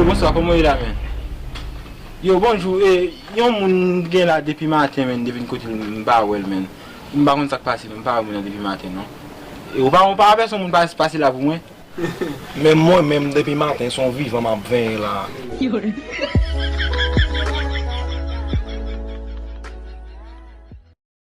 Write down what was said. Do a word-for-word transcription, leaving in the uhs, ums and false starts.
Bonswa, kòman w ye la, men? Yo, bonjou. E, yon moun gen la depi maten, men, depi kote l, m pa wè l, men. M pa konn sa k pase, men, m pa wè moun nan depi maten, non. E ou pa, ou pa wè pèsonn moun pase, pase la pou mwen? Men mwen menm, depi maten, se yon vivan m ap venyen la.